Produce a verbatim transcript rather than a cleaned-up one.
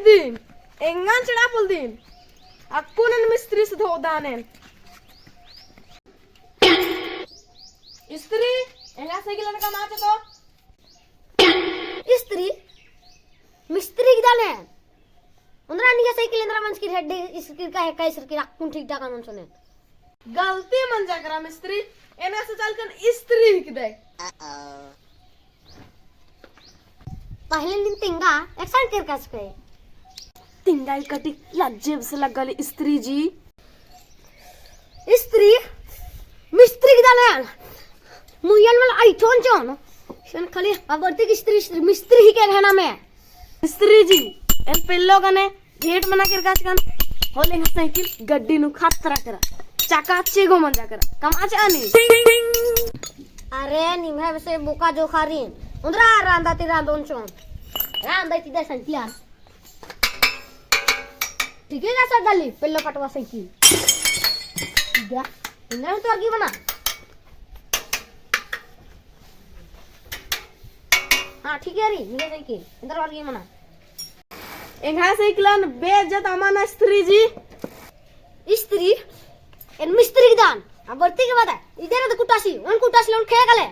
दिन, एंगन चेड़ा पोल्लदिन। अक्कुन एन मिस्त्री से धोदान एन। स्त्री, एंगा साइकिल एन कमाचो तो। स्त्री, मिस्त्री हिकदन एन। ओन्द्रा निंग्है साइकिल एन्द्रा मंजकी रे, हेड्डे स्त्री का है, का स्त्री का अक्कुन ठीक ठाक मंजोन एन। गलती मंजा केरा मिस्त्री, एन आस चालकन स्त्री हिकदय। पहले नीन तेंगा एकसन केरका चिकय। तेंगा ई कटिक लज्जे बसे लग्गा ले स्त्री जी। स्त्री, मिस्त्री हिकदन एन। मुइयन मल अइठोन चोन। सन खाली अबरती की स्त्री, स्त्री, मिस्त्री हिके घना में। स्त्री जी, एन पेल्लो गने भेंट मना केरका चिकन, होले एंग्है साइकिल गड्डी नू खतरा केरा, चका चेगो मंजा केरा, कमाचआ नी। अरे निम्है बसे बोका जोखारिन, ओन्द्रा रांदा ती रांदोन चोन, रांदा ती दे साइकिल आन। ठीक है, जा सगली, पेल्लो पटवा साइकिल। ठीक है, इन्ना तो अर्गी मना। हाँ, ठीक है री, निंग्है साइकिल, इन्ना तो अर्गी मना। एंग्है साइकिलन बेइज्जत अमा ना स्त्री जी। स्त्री? एन मिस्त्री हिकदन। अबरती के बअदय। इदे रअदय कुटासी, ओन कुटासी ले ओन खेया काले।